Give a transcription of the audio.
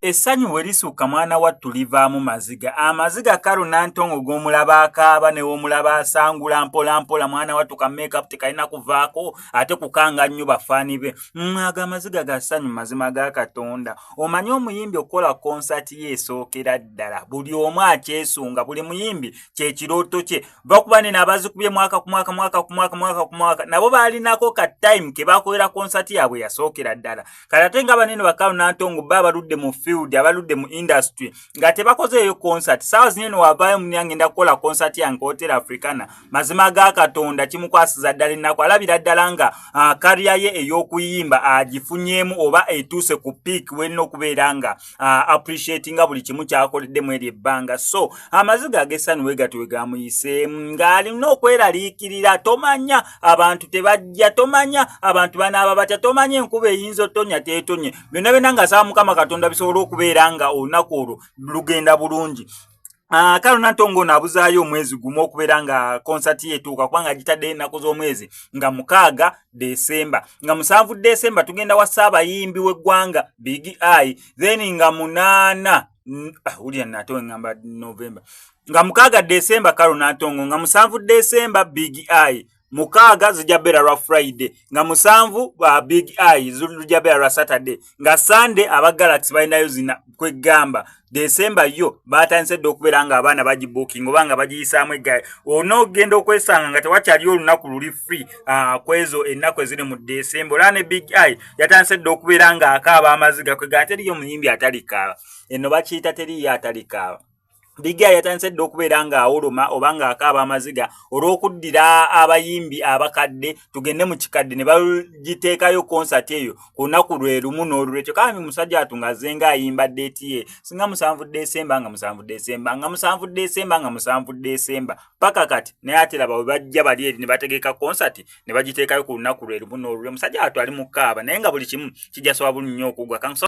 Essanyu bwe lisukka mwana wattu livaamu maziga. Amaziga Carol Nantongo g'omulaba akaaba ne w'omulaba asangula mpola mpola mwana wattu ka makeup tekalina kuvaako ate kukanga nnyo bafaani be. Ago amaziga ga ssanyu mazima ga Katonda. Omanyi omuyimbi okukola konsati ye esookera ddala buli omu akyesunga buli muyimbi kye kirooto kye. Bakuba neno abazikubye mwaka ku mwaka mwaka ku mwaka mwaka ku mwaka nabo baalinako ka time ke bakolera konsati yaabwe yasookera ddala. Kati ate nga banene ba Carol Nantongo bo abaludde mu field abaludde mu industry nga tebakozeeyo concert saawa zinene wavaayo muni angenda kukola concert yange Hotel Africana mazima ga Katonda kimukwasiza ddala ennaku alabira ddala nga kariya ye ey'okuyimba agifunyeemu oba etuuse ku peak welina okubeera nga appreciatinga buli kimu kyakoleddemu eryo ebbanga. So amaziga ag'essanyu we gatyo we gamuyiseemu ng'alina okweraliikirira tomanya abantu tebajja tomanya abantu banaaba batya tomanya enkuba eyinza otonya teetonye byonna byonna ng'asaba Mukama Katonda bisobole okubeera nga olunaku olwo lugenda bulungi. Carol Nantongo ono abuzaayo omwezi gumu okubeera nga konsati ye etuuka kubanga agitaddeyo ennaku z'omwezi nga 6 Desemba nga 7 Desemba tugenda wa ssaabayimbi w'eggwanga Big Eye then nga 8 wulira nate wengamba November nga 6 Desemba Carol Nantongo nga 7 Desemba Big Eye 6 zijja beera lwa Friday nga 7 Big Eye zijja beera lwa Saturday nga Sunday aba Galaxy balinayo zina kwegamba Desemba yo batandise dda okubeera nga abaana bagibooking oba nga bagiyisaamu eggaali onoogenda okwesanga nga tewakyaliyo olunaku luli free kwezo ennaku eziri mu Desemba. Olaba ne Big Eye yatandise dda okubeera nga akaaba amaziga kwegamba teriyo muyimbi atalikaaba eno bakiyita teriyo atalikaaba. Big Eye yatandise dda okubeera ng'awoloma oba ng'akaaba amaziga olw'okuddira abayimbi abakadde tugende mu kikadde ne bagiteekayo konsati eyo ku lunaku lwe lumu n'olulwekyo. Kambi musajja wattu ng'azze ng'ayimba ddeeti ye singa 7 Desemba nga 7 Desemba nga 7 Desemba nga 7 Desemba paka kati naye ate laba bwe bajja bali eri ne bategeka konsati ne bagiteekayo ku lunaku lwe lumu n'olulwe. Musajja wattu ali mu kkaaba naye nga buli kimu kijja sobola bulungi nnyo okuggwa.